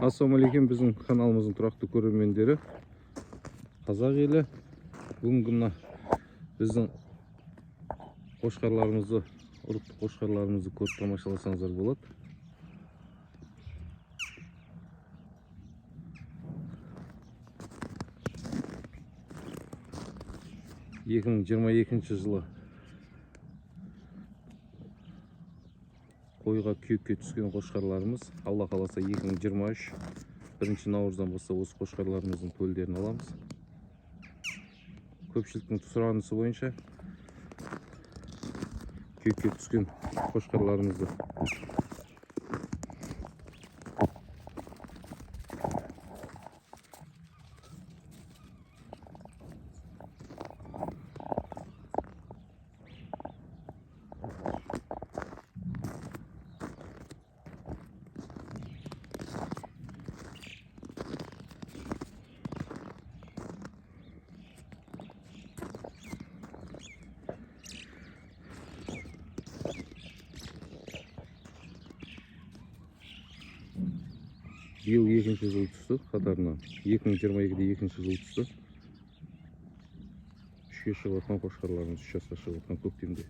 Ассалаумағалейкум, біздің каналымыздың тұрақты көрермендері, қазақ елі. Бүгінгі мына біздің қошқарларымызды, ұрықтық қошқарларымызды көріп тамашаласаңыздар болады. 2022 жылы қойға, күйекке түскен қошқарларымыз. Алла қаласа, 2023 1 наурыздан бастап осы қошқарларымыздың төлдерін аламыз. Көпшіліктің сұранысы бойынша күйекке түскен қошқарларымызды биыл екінші жыл түсті қатарынан. 2022-де екінші жыл түсті. 3-ке шығып жатқан қошқарларымыз, 3 жасқа шығып жатқан көктемде.